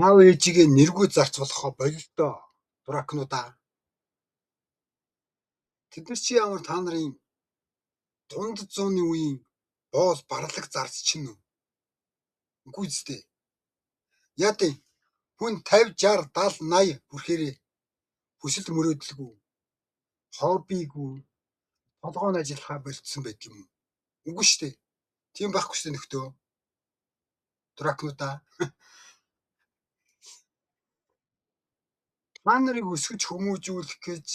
Аав ээжигээ нэргүй зарц болохоо болилдоо дуракнуудаа. Тэд нар чи ямар та нарын дунд зууны үеийн боол барлаг зарц чинь үү? Үгүй зү. Яа тийм хүн 50 60 70 80 хүрэхээрээ хүсэл мөрөөдөлгүй, хоббигүй, толгой нь ажиллахаа болцсон байдаг юм уу? Үгүй шүү дээ. Тийм байхгүй шүү дээ нөхдөө. Дуракнуудаа. Та нарыг өсгөж хүмүүжүүлэх гэж,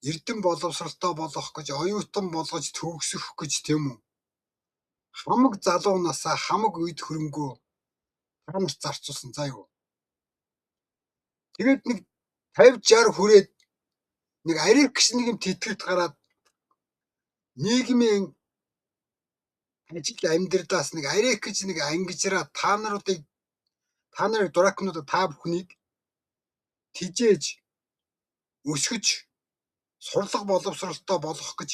эрдэм боловсралтай болгох гэж, оюутан болгож төгсөх гэж тийм үү? Хамаг залуу насаа, хамаг үед хөрөнгөө та нарт зарцуулсан заа юу. Тэгээд нэг 50 60 хүрээд нэг ариг гis нэг юм тэтгэрт гараад нийгмийн ажил амьдралаас нэг ариг гэж нэг ангижраа та наруудыг та нарыг дуракнуудаа та бүхнийг тижээж өсгөж сурлага боловсралтай болгох гэж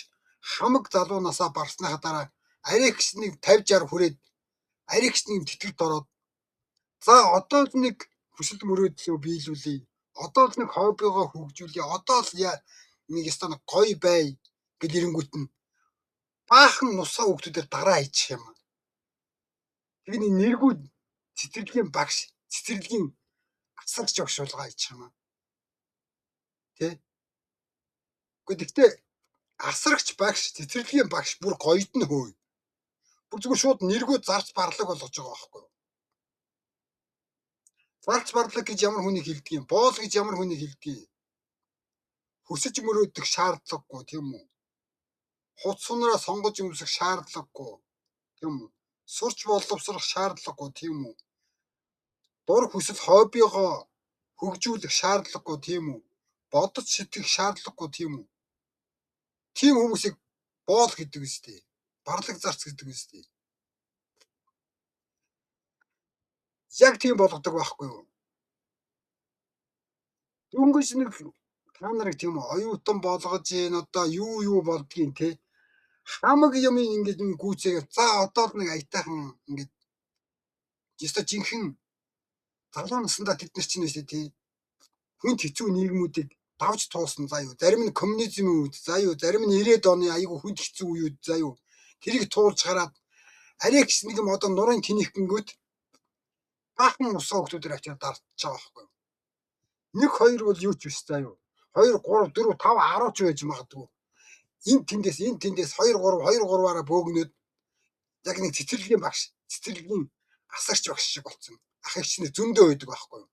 хамаг залуу насаа барсныхаа дараа ариг гис нэг 50 60 хүрээд ариг гис нэг тэтгэрт ороод за одоо л нэг хүсэл мөрөөдлөө биелүүлье. Одоо л нэг хоббигоо хөгжүүлье. Одоо л нэг ёстой нэг гоё бай гэл ирэнгүүт нь баахан нусаа хүүхдүүдээр дараа хийчих юм. Тэгээ нэг нэргүй цэцэрлэгийн багш, цэцэрлэгийн асарч багш болгоо хийчих юм. Тэ? Гэхдээ тэгтээ асрагч багш, цэцэрлэгийн багш бүр гоёд нь хөөе. Бүр зүгээр шууд нэргүй зарц барлаг болгож байгаа байхгүй юу? Зарц барлаг гэж ямар хүнийг хэлдэг юм? Боол гэж ямар хүнийг хэлдэг юм? Хүсэж мөрөөдөх шаардлагагүй тийм үү? Хуц сунараа сонгож өмсөх шаардлагагүй тийм үү? Сурч боловсрох шаардлагагүй тийм үү? Дур хүсэл хоббигоо хөгжүүлэх шаардлагагүй тийм үү? Бодож сэтгэх шаардлагагүй тийм үү? Тийм хүмүүсийг боол гэдэг үстэй. Барлаг зарц гэдэг үстэй. Яг тийм болгодог байхгүй юу? Дөнгөж нэг та нарыг тийм үү оюутан болгож ийн одоо юу юу болдгийг те хамаг юм ингээд гүйцээгээ за одоо л нэг аятайхан ингээд ёстой жинхэнэ залуу насндаа тэд нар чинь байсан тий хүнд хэцүү нийгмүүдийг давж туусан заа юу. Зарим нь коммунизмын үед заа юу, зарим нь 90-ад оны айгүй хүнд хэцүү үеуд заа юу. Тэрийг туулж гараад арай гэсэн нэг юм одоо нурын тэнийх гингүүт баахан усаа хүмүүсээр авчираад дарчж байгаа байхгүй юу. 1 2 бол юу ч биш заа юу. 2 3 4 5 10 ч байж магадгүй. Энэ тэндээс энэ тэндээс 2 3 2 3-аараа бөөгнөөд яг нэг цэцэрлэгийн багш, цэцэрлэгийн асарч багш шиг болсон. Ах эгч нар зөндөө байдаг байхгүй юу.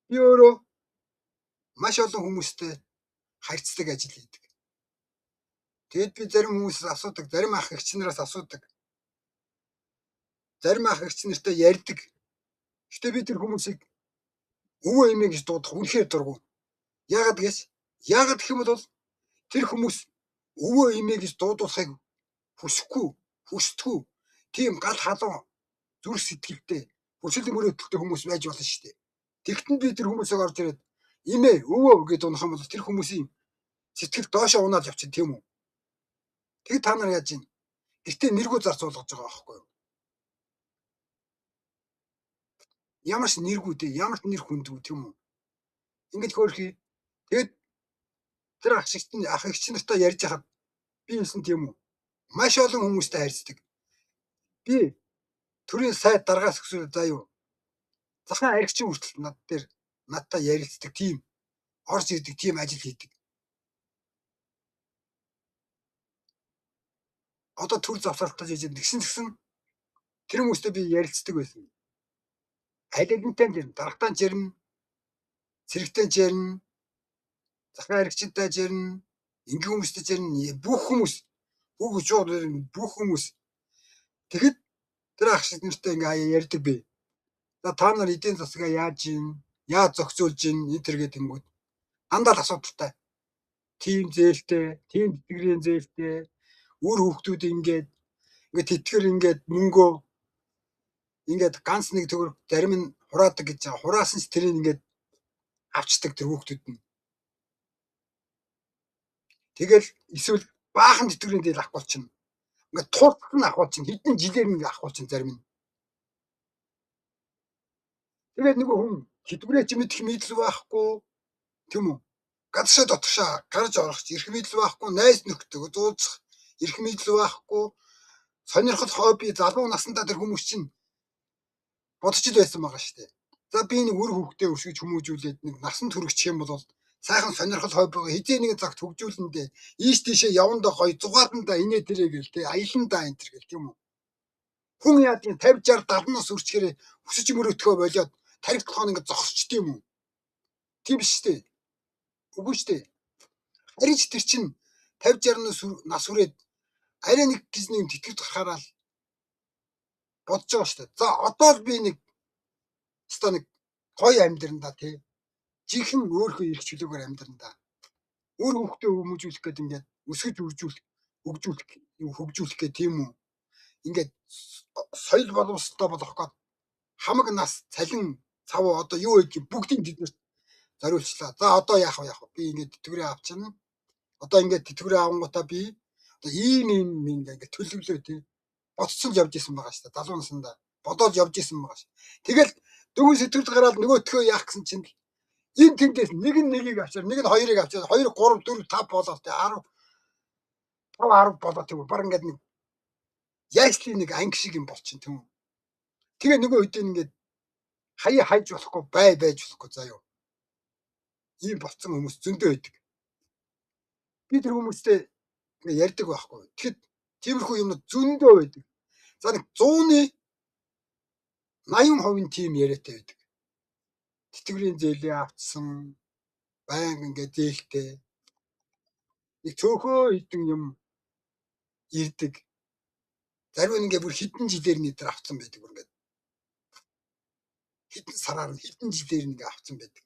Би өөрөө маш олон хүмүүстэй харьцдаг ажил хийдэг. Тэгэд би зарим хүмүүсээс асуудаг, зарим ах эгч нараас асуудаг. Зарим ах эгч нартай ярьдаг. Гэтэ би тэр хүмүүсийг өвөө эмээ гэж дуудах үнэхээр дургу. Яагаад гэс? Яагаад гэх юм бол тэр хүмүүс өвөө эмээ гэж дуудуулахыг хүсэхгүй, хүсдэггүй. Тийм гал халуун зүрх сэтгэлтэй, хүсэл мөрөөдөлтэй хүмүүс байж болно шүү дээ. Тэгтэн би тэр хүмүүсийг орж ирээд эмээ, өвөө гэж дунах юм бол тэр хүмүүсийн сэтгэл доошоо унаад явчих тийм үү? Тэг та нар яаж юм? Гэтэ нэргүй зарц болгож байгаа байхгүй юу? Ямар ч нэргүй дээ, ямар ч нэр хүндгүй тийм үү? Ингээд хөөрхий. Тэгэд тэр ах шигтэн ах эгч нартай ярьж хахад би хэлсэн тийм үү? Маш олон хүмүүстэй харьцдаг. Би төрийн сайд даргаас өсвөл заа юу? Захан аригчин хүртэл над дээр надтай ярилцдаг тийм орж ирдэг тийм ажил хийдэг. Одоо төр завсралтай жиж тэгсэн тэгсэн тэр хүмүүстэй би ярилцдаг байсан. Аль алинтай нь ярина, даргатай ч ярина, цэрэгтэй ч ярина, захын аригчтай ч ярина, энгийн хүмүүстэй ч ярина, бүх хүмүүс бүх жууд бүх хүмүүс. Тэгэхэд тэр ах шиг нартай ингээ ярьдаг би. За та нар эдийн засгаа яаж юм? Яаж зохицуулж ийн? Энэ төр гэдэг юмгууд дандаа л асуудалтай. Тийм зээлтэй, тийм тэтгэврийн зээлтэй, үр хүүхдүүд ингээд ингээд тэтгэр ингээд мөнгөө ингээд ганц нэг төгрөг зарим нь хураадаг гэж байгаа. Хураасан ч тэрийг ингээд авчдаг тэр хүүхдүүд нь. Тэгэл эсвэл баахан тэтгэврийн зээл авах болчихно. Ингээд туулт нь авах болчихно. Хэдэн жилээр ингээд авах болчихно зарим нь. Тэгээд нөгөө хүн тэтгэврээ чи мэдэх мэдэл байхгүй тийм үү? Гадшаа дотгошоо гарч орох эрх мэдэл байхгүй, найз нөхдөд уулзах эрх мэдэл байхгүй, сонирхол хобби залуу насндаа тэр хүмүүс чинь бодож л байсан байгаа шүү дээ. За би нэг үр хүүхдээ өсгөж хүмүүжүүлээд нэг насанд хүрчих юм бол сайхан сонирхол хоббигоо хэзээ нэгэн цагт хөгжүүлэндээ ийш тийшээ явандаа гоё зугааландаа инээ тэрэ гэл те аяландаа энэ төр гэл тийм үү. Хүн яадын 50 60 70 нас хүрчгээр хүсэж мөрөөдөхөө болиод тарих толгой ингээд зогсчт юм уу? Тийм биш үү? Үгүй шүү дээ. Харин ч тэр чинь 50 60 нас хүрээд арай нэг гэж нэг тэтгэвд гарахаараа л бодож байгаа шүү дээ. За одоо л би нэг өстой нэг гоё амьдран да тий. Жинхэнэ өөрийнхөө эрх чөлөөгөөр амьдран да. Үр хүүхдээ хүмүүжүүлэх гээд ингээд өсгөж үржүүлэх, өгжүүлэх, хөгжүүлэх гээд тийм үү? Ингээд соёл боловсролтой болох гээд хамаг нас цалин цав одоо юу гэдгийг бүгдийг тэднэрт зориулчлаа. За одоо яах вэ яах вэ? Би ингээд тэтгэврээ авчирна. Одоо ингээд тэтгэврээ авангуудаа би одоо ийм ийм ингээд төлөвлөө тий. Бодцсон л явж исэн байгаа шүү дээ. Залуу насндаа бодоод явж исэн байгаа шүү. Тэгэл дөнгөж сэтгэл гараад нөгөөтгөө яах гэсэн чинь энэ тэндээс нэг нь нэгийг авчир, нэг нь хоёрыг авчир, 2 3 4 5 болоод тий 10 5 10 болоод тийм баг ингээд нэг яйслын нэг анги шиг юм болчин тийм үү. Тэгээ нөгөө үедээ ингээд хаяа хайж болохгүй бай байж болохгүй заа юу. Ийм болцсон хүмүүс зөндөө байдаг. Би тэр хүмүүстэй ингээ ярьдаг байхгүй. Тэгэхэд тиймэрхүү юмнууд зөндөө байдаг. За нэг 100-ны 80% тийм яриатай байдаг. Тэтгэврийн зээлээ авцсан, байнга ингээ зээлтэй. Нэг цөөхөө хідэн юм ирдэг. Зарим нь ингээ бүр хэдэн жилээр нь дээр авцсан байдаг бүр ингээ. Хэдэн сараар нь хэдэн жилээр нь ингээ авцсан байдаг.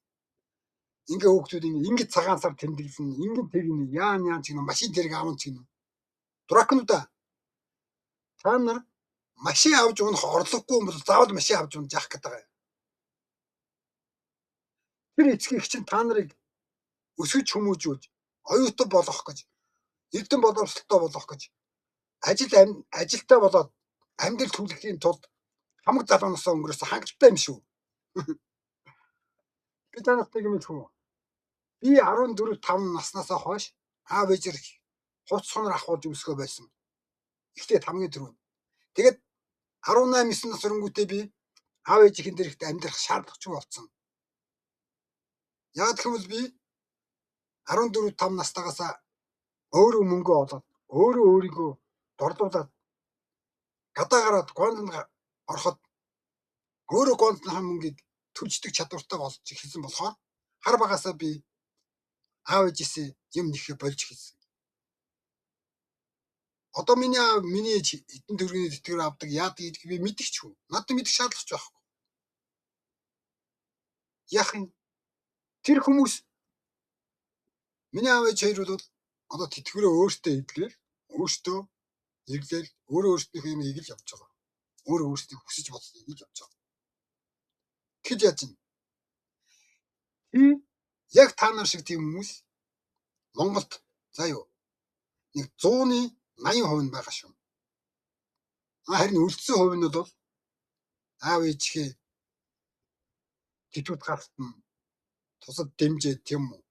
Ингээ хүүхдүүд ингээ цагаан сар тэмдэглэн, ингээ тэр нь яан яан ч гэнэ машин тэрэг аавн ч гэнэ. Дуракнуудаа та нар машин авч унах орлогогүй юм бол заавал машин авч унж яах гэдэг юм. Тэр эцгийг чинь та нарыг өсгөж хүмүүжүүлж оюутан болгох гэж, эрдэм боловсролтой болгох гэж, ажил ажилтаа болоод амьдрал түлхэхийн тулд хамаг залуу насаа өнгөрөөсөн хангалттай юм шүү. Би танаас нэг юм хэлэх үү? Би 14 5 наснаасаа хойш аав ээжээр хувцас хонор авахулж өмсгөө байсан. Ихтэй хамгийн түрүүнд. Тэгээд 18 9 нас өрөнгүүтээ би аав ээжийнхэн дээрх амьдрах шаардлагагүй болсон. Яг гэвэл би 14 5 настайгаас өөрөө мөнгө олоод өөрөө өөрийгөө борлуулад гадаа гараад гондонд ороход өөрөө гондныхаа мөнгийг төлждөг чадвартай болж эхэлсэн болохоор хар багасаа би аав ээжээсээ юм нэхэ болж эхэлсэн. Одоо миний аав миний ээж хэдэн төгрөгийн тэтгэвэр авдаг яадаг гэдгийг би мэдчихгүй. Надад мэдэх шаардлага ч байхгүй. Яах юм? Тэр хүмүүс миний аав ээж хоёр бол одоо тэтгэврээ өөртөө эдлээл, өөртөө эглээл, өөрөө өөрсдийнхөө юм ийг л явж байгаа. Өөрөө өөрсдийг хүсэж бодсон ийг л явж байгаа. Тэгэхэд яаж юм? Яг та нар шиг тийм хүмүүс Монголд заа юу нэг 100-ны 80% нь байгаа шүү. Харин үлдсэн хувь нь бол аав ээжийнхээ тэтгэвд гаралт нь тусад дэмжээ тийм үү.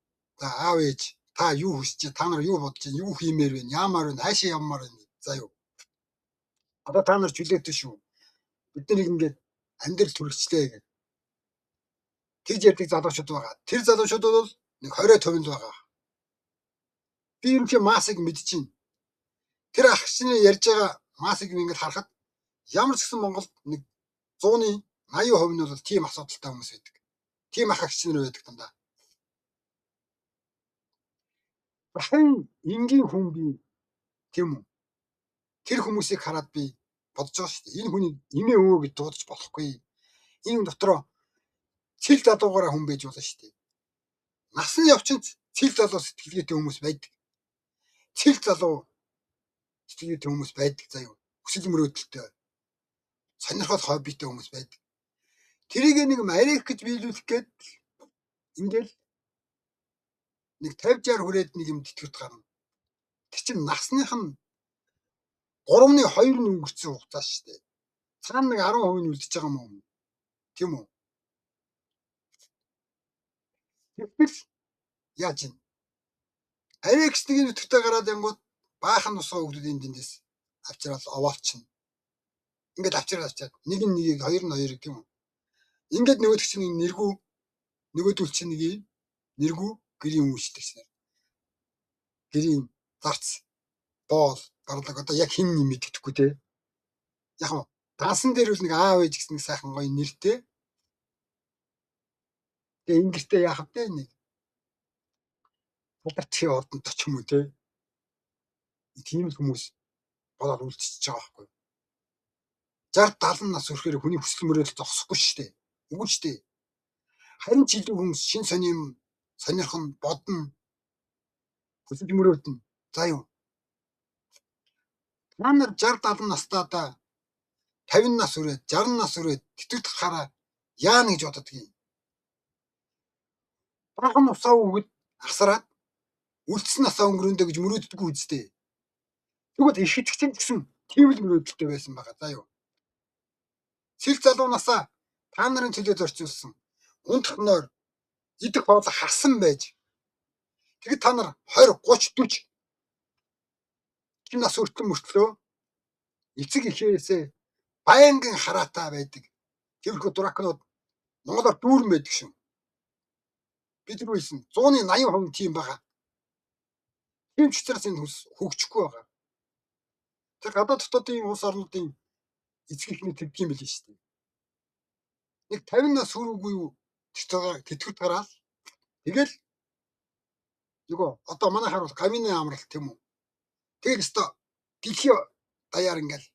За аав ээж та юу хүсэж, та нар юу бодож, юу хиймээр байна, яамаар байна, хаашаа явмаар байна. За юу. Одоо та нар чөлөөтэй шүү. Бид нарыг ингээд амьдрал төрөгчлээ гэх. Тэгж ярьдаг залуучууд байгаа. Тэр залуучууд бол нэг 20% байгаа. Би ерөнхий массыг мэдчихээн. Тэр ах чинь ярьж байгаа массыг ингээд харахад ямар ч гэсэн Монголд нэг 100-ны 80% нь бол тийм асуудалтай хүмүүс байдаг. Тийм ах агч нар байдаг дандаа. Бахан энгийн хүн би тийм үү? Тэр хүмүүсийг хараад би бодож байгаа шүү дээ. Энэ хүний эмээ өвөө гэж дуудаж болохгүй. Энэ дотроо цэл залуугаараа хүн байж болно шүү дээ. Насны явчин цэл залуу сэтгэлгээтэй хүмүүс байдаг. Цэл залуу сэтгэлгээтэй хүмүүс байдаг заа юу. Хүсэл мөрөөдөлтэй. Сонирхол хоббитой хүмүүс байдаг. Тэрийг нэг арих гэж биелүүлэх гээд ингээл нэг 50 60 хүрээд нэг юм тэтгэвд гарна. Тэр чинь насных нь 3-ны 2 нь өнгөрцөн хугацаа шүү дээ. Цаана нэг 10% нь үлдчихэж байгаа юм уу? Тийм үү? Тэгтэл яаж юм? Аригч нэг нөтгтэй гараад янгууд баахан нусгаа хүүхдүүд энэ дэндээс авчирал овоолчихно. Ингээд авчирал авчаад нэг нь нэгийг, хоёр нь хоёрыг тийм үү. Ингээд нөгөөх чинь нэргүү, нөгөөдөл чинь нэг юм нэргүү гэрийн хүмүүждэг чинь. Гэрийн зарц, боол, барлаг одоо яг хин юм мэддэхгүй те. Яг нь дансан дээр үл нэг аав ээж гэсэн нэг сайхан гоё нэртэй. Тэгээ энэ гэртээ яах вэ нэг таларчхийн ордонд ч юм уу те. Тийм л хүмүүс болоод үлдчихэж байгаа байхгүй. 60 70 нас хүрэхээр хүний хүсэл мөрөөдөл зогсохгүй шүү дээ. Үгүй шүү дээ. Харин ч илүү хүмүүс шин сонин юм сонирхон бодно. Хүсэл мөрөөдөн. За юу. Та нар 60 70 настайдаа 50 нас хүрээд 60 нас хүрээд тэтгэвд гарахаараа яана гэж боддог юм. Баахан усаа өгöd асраад үлдсэн насаа өнгөрөөндөө гэж мөрөөддөггүй үсттэй. Тэгвэл их итгэгч гэсэн тийм л мөрөөдөлтэй байсан байгаа. За юу. Сэл залуу насаа та нарын төлөө зориулсан унтах нойр идэх хоол хасан байж тэгэд та нар 20 30 40 чин нас хүртэн мөртлөө эцэг эхээсээ байнгын хараатай байдаг. Тэрхүү дуракнууд Монголоор дүүрэн байдаг шин. Бид нар хэлсэн 180% тийм байгаа. Тийм ч учраас энэ хүс хөгжихгүй байгаа. Тэр гадаад дотоодын улс орнуудын эцэг эхний тэгдэг юм билээ шүү дээ. Нэг 50 нас хүрээгүй юу тэтгэврт гараад тэгэл нөгөө одоо манайхаар бол гавьны амралт тийм үү. Тэгэл өстой дэлхий даяар ингээл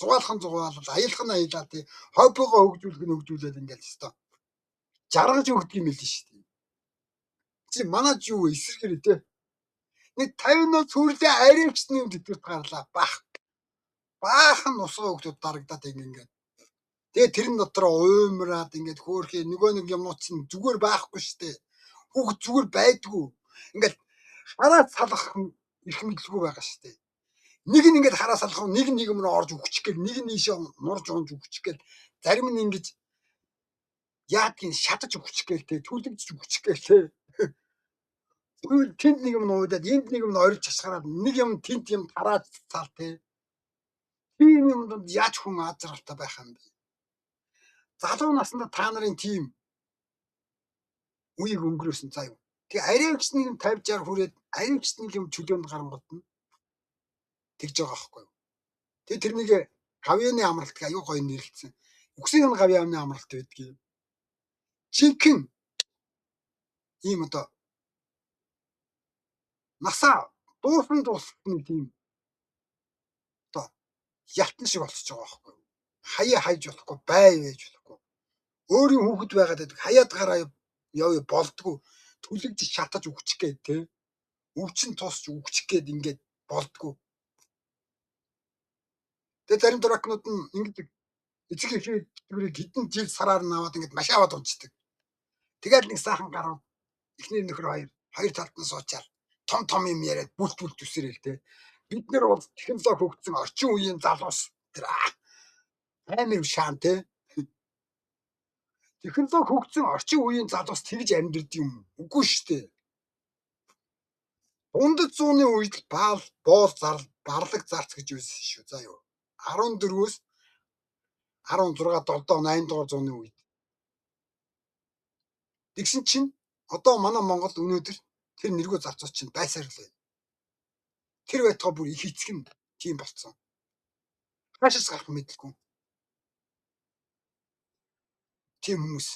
зугаалхан зугаалал, аялах нь аялаа тий, хоббигоо хөгжүүлэх нь хөгжүүлээд ингээл өстой жаргаж өгдөг юм билээ шүү дээ. Чи манайч юу вэ эсрэгээр тий. Нэг 50 нас хүрлээ ариавчны юм тэтгэврт гарлаа. Бах. Баахан нусгаа хүүхдүүд дарагдаад ингээд. Тэгээ тэрэн дотор уймраад ингээд хөөхий нөгөө нэг юмнууд чинь зүгээр байхгүй штэ. Хүүхд зүгээр байдгүй. Ингээд хараа салах эрх мэдэлгүй байгаа штэ. Нэг нь ингээд хараа салах, нэг нь нэг юм руу орж үхчих гээл, нэг нь ийшээ нурж унж үхчих гээл, зарим нь ингэж яадгийг шатаж үхчих гээл те, түлэгдэж үхчих гээл те. Тэгвэл тэнд нэг юм нуудаад, энд нэг юм орилж чашгараад, нэг юм тэнд юм тараад цаал те. Тийм юм донд яаж хүн аз жаргалтай байх юм бэ? Залуу насндаа та нарын тийм үеийг өнгөрөөсөн заа юу. Тэгээ ариавч нэг юм 50 60 хүрээд ариавч нэг юм чөлөөнд гарангууд нь тэгж байгаа байхгүй юу. Тэгээ тэрнийг гавьяаны амралт гэх аюу гоё нэрлэлсэн. Үгсийн нь гавьяаны амралт байдгийг. Жинхэнэ ийм одоо насаа дуусан дууссан тийм одоо ялтан шиг болчихж байгаа байхгүй юу. Хаяа хайж болохгүй, бай байж болохгүй. Өөрийн хүүхэд байгаад байдаг. Хаяад гараа явъя болдгоо. Түлэгж шатаж үхчих гээд те. Өвчин тусч үхчих гээд ингээд болдгоо. Тэгээ зарим дракнууд нь ингээд эцэг эхийн тэрийг хэдэн жил сараар нь аваад ингээд маш аваад унцдаг. Тэгэл нэг сайхан гарууд эхнэр нөхөр хоёр талд нь суучаал том том юм яриад бүлт бүлт үсэрэл те. Бид нар бол технологи хөгжсөн орчин үеийн залуус тэр амар шаан те. Технологи хөгжсөн орчин үеийн залуус тэгж амьдрд юм үгүй шүү дээ. Дундад зууны үед баал боол зарл барлаг зарц гэж байсан шүү. За юу. 14-өөс 16 7 8 дугаар зууны үед. Тэгсэн чинь одоо манай Монгол өнөөдөр тэр нэргүү зарцууд чинь байсаар л байна. Тэр байтугай бүр их эцэг нь тийм болцсон. Хаашаас гарах мэдлгүй. Тийм хүмүүс.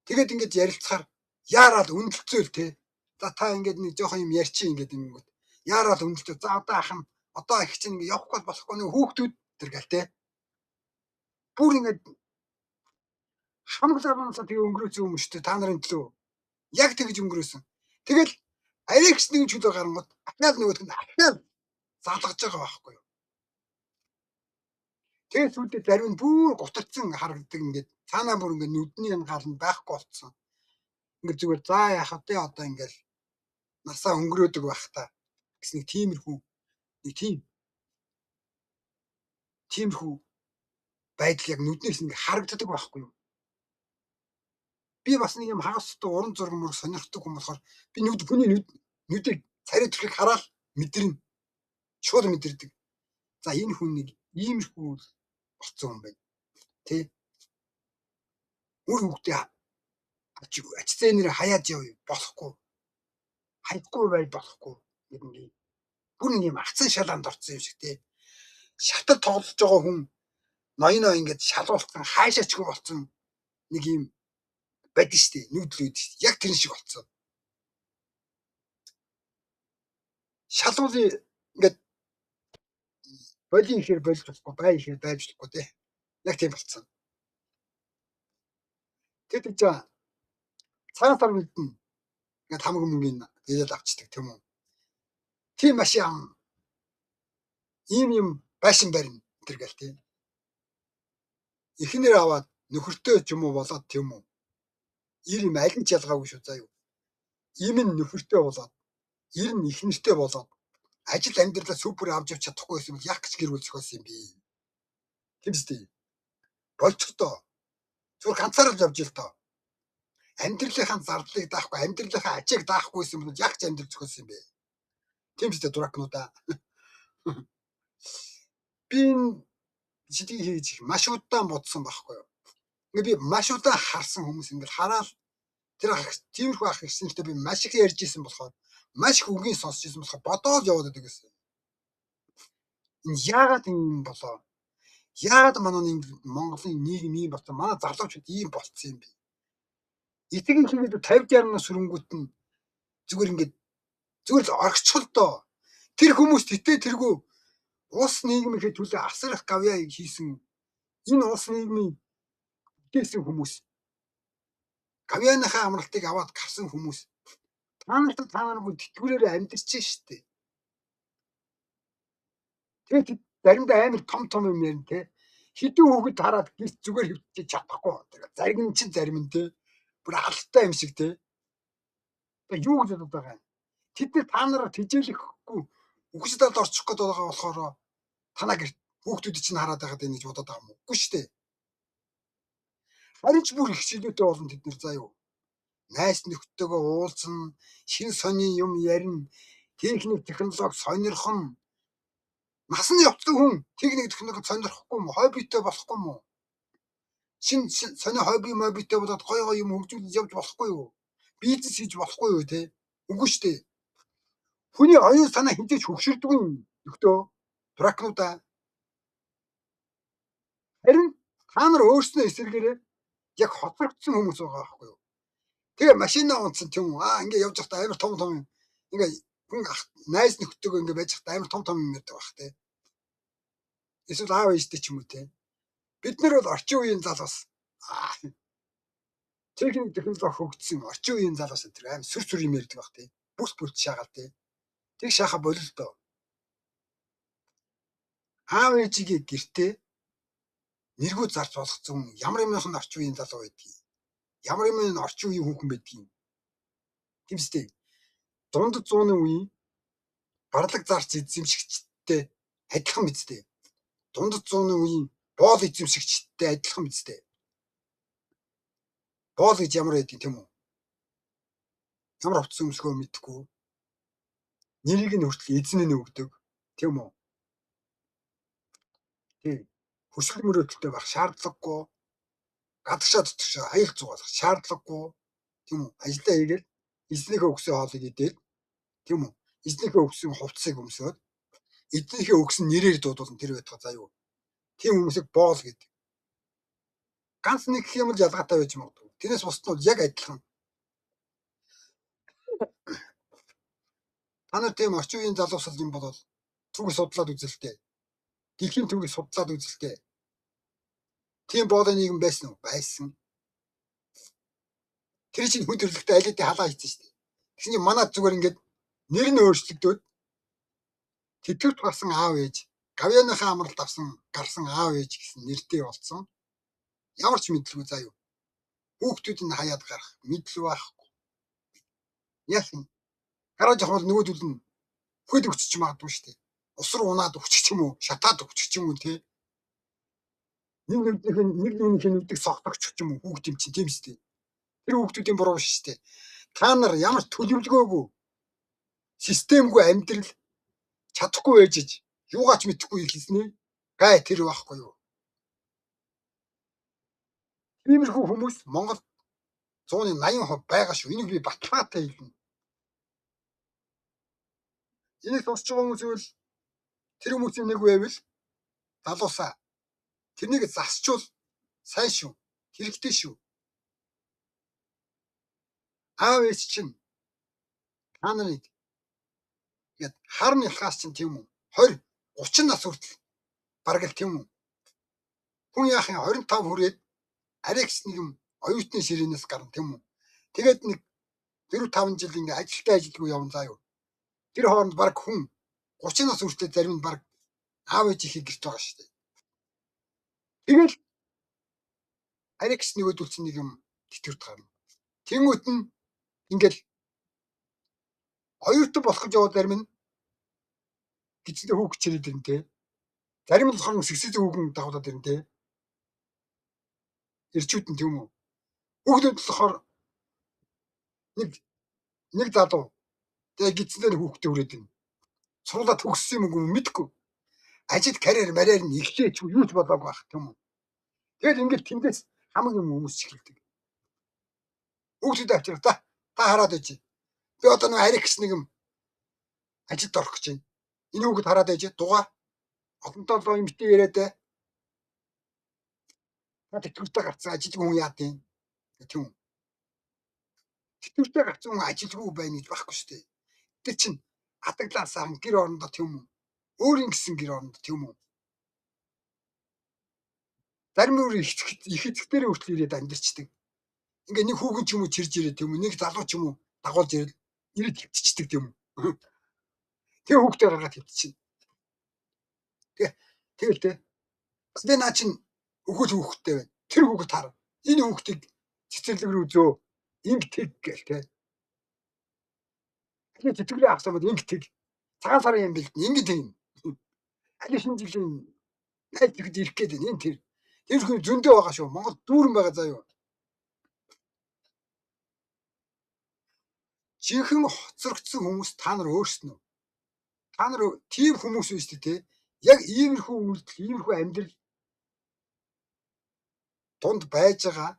Тэгээд ингээд ярилцахаар яарал үнэлцөөл те. За та ингээд нэг жоохон юм ярьчих ингээд ингэнгүүт. Яарал үнэлцөө. За одоо ах нь одоо их чинь ингээд явахгүй болохгүй нэг хүүхдүүд тэр гал те. Бүр ингээд хамаг залуунасаа тэгээ өнгөрөөсөн юм шүү дээ. Та нарын төлөө. Яг тэгж өнгөрөөсөн. Тэгэл аригч нэгэн чөлөө гарангууд ахаал нөгөөх нь ахаал залгаж байгаа байхгүй юу. Тэгээд сүйдээ зарим нь бүр гутарцсан харагддаг ингээд цаанаа бүр ингээд нүдний энэ гал нь байхгүй болцсон. Ингээд зүгээр за яах вэ одоо ингээд насаа өнгөрөөдөг байх та гэсэн нэг тиймэрхүү нэг тиймэрхүү байдал яг нүднээс ингээд харагддаг байхгүй юу. Би бас нэг юм хагас дутуу уран зураг мөр сонирхдаг хүн болохоор би нүд хүний нүдийг царай төрхийг хараад мэдэрнэ. Шууд мэдэрдэг. За энэ хүн нэг иймэрхүү болцсон хүн байна. Тэ? Үр хүүхдээ ач зээнэр хаяад явъя болохгүй. Хаяхгүй байж болохгүй гэдэг нэг бүр нэг юм агцсан шалаанд орсон юм шиг тэ. Шатар тоглож байгаа хүн ноёно ингээд шалуулсан хайшаачгүй болсон нэг юм байдаг шүү дээ. Нүүдэл үүд шүү дээ. Яг тэр шиг болцсон. Шалуулын ингээд боли ихээр болж болохгүй, бай ихээр байж болохгүй те. Яг тийм болцсон. Тэр тийч цагаан сар үлдэн ингээд хамаг мөнгөний биелэл авчдаг тийм үү. Тийм машин ам ийм юм байшин барина тэр гэл тийм. Эхнэр аваад нөхөртөө ч юм уу болоод тийм үү. Ир юм аль нь ч ялгаагүй шүү заа юу. Им нь нөхөртөө болоод, ир нь эхнэртэй болоод ажил амьдралаа супер авч явж чадахгүй байсан бол яг ч гэр бүл зохиосон юм бэ. Тийм үстэй. Болцогдоо. Зүгээр ганцаараа л явж ил тоо. Амьдралынхаа зардлыг даахгүй, амьдралынхаа ачааг даахгүйсэн бол яг ч амьдрал зохиосон юм бэ. Тийм үстэй дуракнуудаа. Би энэ сэдвийг хийж маш удаан бодсон байхгүй юу. Ингээ би маш удаан харсан хүмүүс ингээл хараад тэр ах тиймэрхүү ах ихсэнтэй би маш их ярьж исэн болохоор маш их үгийн сонсч исэн болохоор бодоол яваад байдаг гэсэн. Энэ яагаад юм болоо? Яагаад манай Монголын нийгэм ийм болсон? Манай залуучууд ийм болцсон юм бэ? Итгэн хийгээд 50 60 нас хүрэнгүүт нь зүгээр ингээд зүгээр л оргичхол доо. Тэр хүмүүс тэтэ тэргүй улс нийгмийнхээ төлөө асар их гавьяа хийсэн энэ улс нийгмийн бүтээсэн хүмүүс гавьяаныхаа амралтыг аваад гарсан хүмүүс та нарт та нар бүр тэтгэврээр амьдарч штэ. Тэгээд заримдаа амар том том юм ярина те. Хідэн хүүхэд хараад гис зүгээр хөвтөж чадахгүй. Зарим нь чинь зарим нь те. Бүр алалтай юм шиг те. Тэгээ юу гэж бодод байгаа юм? Тэд нар та нараа тэжээлэхгүй үхэж далд орчих гээд байгаа болохоор танаа гэрт хүүхдүүд чинь хараад байгаад байна гэж бодоод байгаа юм уу? Үгүй шүү дээ. Харин ч бүр их чилүүтэй болно тэд нар заа юу. Найс нөхдөдөө уулзна, шин сони юм ярина, техник технологи сонирхон. Насны явцсан хүн техник технологи сонирхохгүй юм уу? Хоббитой болохгүй юм уу? Шин сони хобби мобитой болоод гоё гоё юм хөгжүүлж явж болохгүй юу? Бизнес хийж болохгүй юу те? Үгүй шүү дээ. Хүний оюун санаа хинтээч хөгшөрдөг юм нөхдөө. Дуракнуудаа. Харин та нар өөрснөө эсэргээрээ яг хоцрогдсон хүмүүс байгаа байхгүй юу? Тэгээ машина унтсан тийм үү? Аа ингээ явж байхдаа амар том том юм. Ингээ хүн найз нөхдөйгөө ингээ байж байхдаа амар том том юм ярьдаг байх те. Эсвэл аав ээжтэй ч юм уу те. Бид нар бол орчин үеийн залуус. Аа. Техник технологи хөгжсөн орчин үеийн залуус энэ амар сүр сүр юм ярьдаг байх те. Бүс бүлт шаагаал те. Тэг шааха бололтоо. Аав ээжигээ гэртээ нэргүү зарж болгоцсон ямар юмных нь орчин үеийн залуу байдгийг. Ямар юм нь орчин үеийн хүүхэн байдгийг. Тийм үстэй. Дунд зууны үеийн барлаг зарч эзэмшигчтэй адилхан биз дээ. Дунд зууны үеийн боол эзэмшигчтэй адилхан биз дээ. Боол гэж ямар байдгийг тийм үү? Ямар хувцас өмсгөө мэдэхгүй. Нэрийг нь хүртэл эзэн нь өгдөг. Тийм үү? Тийм. Хүсэл мөрөөдөлтэй байх шаардлагагүй. Гадагшаа дотгошоо аюул зугаалах шаардлагагүй. Тийм үү? Ажлаа хийгээл эзнийхээ өгсөн хоолыг идээд тийм үү? Эзнийхээ өгсөн хувцсыг өмсөөд эзнийхээ өгсөн нэрээр дуудуулан тэр байтугай заа юу. Тийм хүмүүсийг боол гэдэг. Ганц нэг юм л ялгаатай байж магадгүй. Тэрнээс бусд нь яг адилхан. Та нар тийм орчин үеийн залуусал юм бол түүхийг судлаад үзэлтэй. Дэлхийн түүхийг судлаад үзэлтэй. Тийм боолын нийгэм байсан уу? Байсан. Тэр чинь хүн төрөлхтөө аль хэдийн халаа хийсэн шүү дээ. Тэгсэн чинь манай зүгээр ингээд нэр нь өөрчлөгдөөд тэтгэврт гарсан аав ээж, гавьяаныхаа амралт авсан гарсан аав ээж гэсэн нэртэй болсон. Ямар ч мэдлгүй заа юу. Хүүхдүүд нь хаяад гарах мэдлэг байхгүй. Яах юм? Гараж явах бол нөгөөдөл нь хөлд өгчөж магадгүй шүү дээ. Ус руу унаад өгчих юм уу? Шатаад өгчих юм уу те? Нэг нүднийх нэг нүднийх нүдийг согтогч юм уу? Хүүхд юм чинь тийм шүү дээ. Тэр хүүхдүүдийн буруу биш шүү дээ. Та нар ямар төлөвлөгөөгүй, системгүй амьдрал чадахгүй байж юугаач мэдэхгүй хэлснэ. Гай тэр байхгүй юу? Тиймэрхүү хүмүүс Монгол 180% байгаа шүү. Энийг би баталгаатай хэлнэ. Энийг сонсож байгаа хүмүүс бол тэр хүмүүсийн нэг байвал залуусаа тэрнийг засчвал сайн шүү. Хэрэгтэй шүү. Аав ээж чинь та нарыг ингээд харн ялхаас чинь тийм үү 20 30 нас хүртэл бараг л тийм үү. Хүн яах юм 25 хүрээд аригс нэг юм оюутны ширээнээс гарна тийм үү. Тэгээд нэг 4 5 жил ингээ ажилтай ажилгүй явна заа юу. Тэр хооронд бараг хүн 30 нас хүртэл зарим нь бараг аав ээжийнхээ гэрт байгаа шүү дээ. Тэгэл аригс нөгөөдөлсөн нэг юм тэтгэврт гарна. Тэнгүүт нь ингээл оюутан болох гэж яваад зарим нь гизэндээ хүүхд чирээд ирнэ те. Зарим нь болохоор сэгсээ хүүхэн дагуулад ирнэ те. Ирчүүд нь тийм үү. Хүүхдүүд болохоор нэг залуу тэгээ гизэндээ хүүхдээ хүрээд ирнэ. Сургуулаа төгссөн юм уу мэдэхгүй. Ажил карьер марьер нь эхлээч юу ч болоогүй байх тийм үү. Тэгэл ингээл тэндээс хамаг юм хүмүүс эхэлдэг. Хүүхдүүд авчираа та хараад байж. Би одоо нэг аригс нэг юм ажилд орох гэж байна. Энэ хүүхэд хараад байж дугаа. Олонтоо л юм битээ яриад бай. Та тэтгэвртэй гарцсан ажилгүй хүн яа гэв? Тийм үү? Тэтгэвртэй гарцсан хүн ажилгүй байна гэж байхгүй шүү дээ. Тэр чинь адаглаа сайхан гэр орондоо тийм үү? Өөрийн гэсэн гэр орондоо тийм үү? Зарим өөр их эцэгтэрээ хүртэл ирээд амьдарчдаг. Ингээ нэг хүүхэн ч юм уу чирж ирээд тийм үү? Нэг залуу ч юм уу дагуулж ирээд ирээд хөвтчихдэг тийм үү? Тэгээ хүүхдээ гаргаад хөвтчихнэ. Тэгэл тэ. Би наа чин өгөөл хүүхэдтэй байна. Тэр хүүхэд хар. Энэ хүүхдийг цэцэрлэг рүү зөө. Инг тэг гээл тэ. Тэгээ тэтгэврээ авсан бол инг тэг. Цагаан сарын юм бэлдэн инг тэг. Аль шинэ жилийн найз зөхөд ирэх гээд байна. Энэ тэр. Тэр хүн зөндөө байгаа шүү. Монгол дүүрэн байгаа заа юу. Жинхэнэ хоцрогдсон хүмүүс та нар өөрснөө. Та нар тийм хүмүүс биш үү те. Яг иймэрхүү үйлдэл, иймэрхүү амьдрал дунд байж байгаа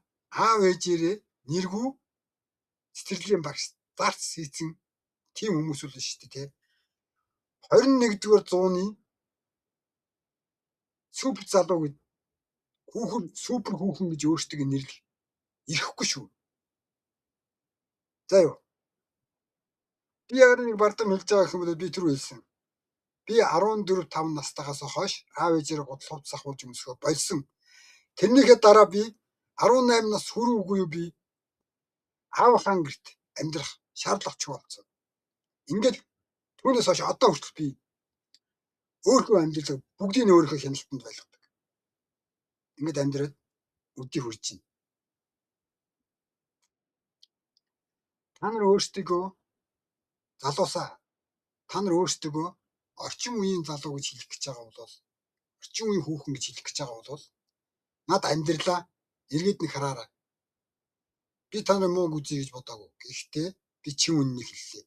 аав ээжээрээ нэргүй цэцэрлэгийн багш зарц хийцэн тийм хүмүүс л шүү дээ те. 21-р зууны супер залуу гэд хүүхэн супер хүүхэн гэж өөрсдөө нэрлэх ирэхгүй шүү. За юу. Би яг нэг бардам хэлж байгаа гэх юм бол би түр хэлсэн. Би 14 5 настайгаас хойш аав ээжээрээ гудал хувцас ахуулж өмсгөө болсон. Тэрнийхээ дараа би 18 нас хүрүүгүй юу би аавынхаа гэрт амьдрах шаардлага ч болсон. Ингээд түүнээс хойш одоо хүртэл би өөрийнхөө амьдралыг бүгдийг нь өөрийнхөө хяналтанд байлгадаг. Ингээд амьдраад өдий хүрч байна. Та нар өөрсдийгөө залуусаа та нар өөрсдийгөө орчин үеийн залуу гэж хэлэх гэж байгаа бол орчин үеийн хүүхэн гэж хэлэх гэж байгаа бол над амьдралаа эргээд нэг хараарай. Би та нар муу үзье гэж бодоагүй. Гэхдээ би чин үннийг хэллээ.